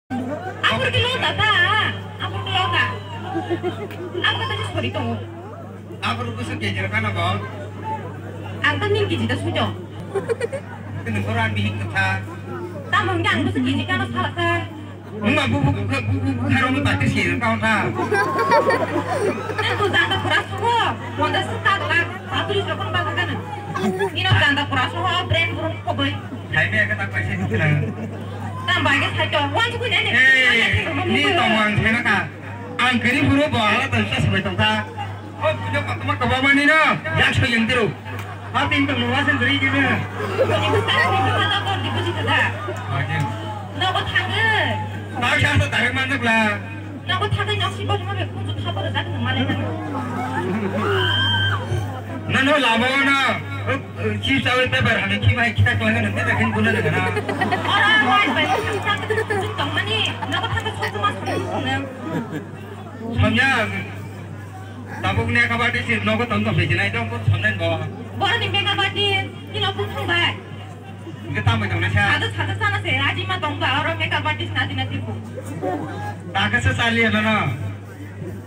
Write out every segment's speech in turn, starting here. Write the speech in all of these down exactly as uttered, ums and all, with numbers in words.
Abur kilo tata, abur kilo ta. Abur kata sori tongo. Abur busu kejir kana bo? Ang ta ning kejita sujo. Kini koran bihik kata. Tamo hingga ang busu keji kana salaka. Mungma bu bu bu bu bu bu harong ni bati si kau ta. Nang tu janda pura suho, monda sita la, satu di sokong bata kana. Ino janda pura suho, brand burung koboi. Hai me kata paisa dukla. Tam bai ke sai to, wan tu ne. Eh, ni tong wang sai ka. Ang kiri buru bo ala to sa sebai tong ta. O pujo koktoma kobamani no, yak so yang tiru. Ha tin tong wa sen dri gini. Ni busa ni busa ta kor di buji ta. Ajin. Nogo thangwi. Tau sa sa tarik manjak la. Nogo thangwi nok si botma be kunju thapor jak nang male nang. Nano labo na. Chips awi paper hani khi bai khita klang nang khita khin guna nang na. Ora wai bai khita tong mani nogo thangwi sok ma sok nang. Samya. Tabuk ne kabar di si nogo tong tong bejinai dong ko samnen bo. Boroni makeup artist, ni no bung thang bai. Hingke tamo tong nai sa? Sado sado sana se, aji ma tong ba, oro makeup artist na dina tipu. Taka se sali ano no.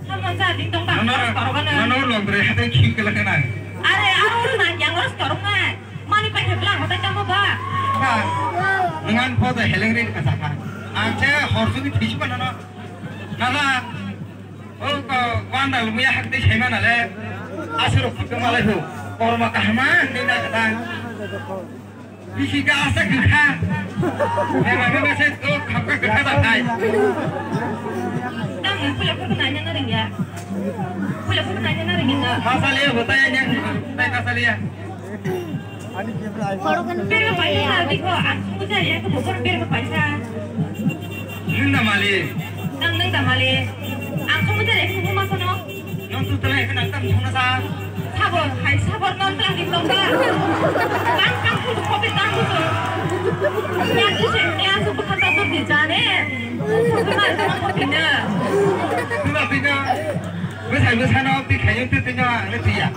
Samon sa ding tong ba, Nono, korok ano. Nono longre hate khim kela kena. Are, aro oro na yang oro korok na. Mani pai ke bla hotai tamo ba. Ka, ngan photo heleng rin ka saka. Ang se hor suni thisi pa nono. Nala. O ko wanda luya hak de sai mana le. Asuro khutma lai hu. Korma kahma ni na kata. Bisi gasa gakha. Mema mema se to khapka gakha da khai. Tamo pula pula nanya na ringya. Pula pula nanya na ringya. Masale hota ya nyang. Tai masale ya. Berma paisa na dikho, ang sungguh jaya ke bobor berma paisa. Nung da mali. Nang nung da mali. Ang sungguh jaya ke bobor masano. Nung tu tela ke nang tam sungna sa. Sabor, hai sabor non tela di tongga. Bang kang tu kopi tang tu. Yang tu se, yang tu bukan tak tu di jane. Bukan tak tu kopi na. Tu lah pina. Besai besai no pi khayu tu tu no le tu ya.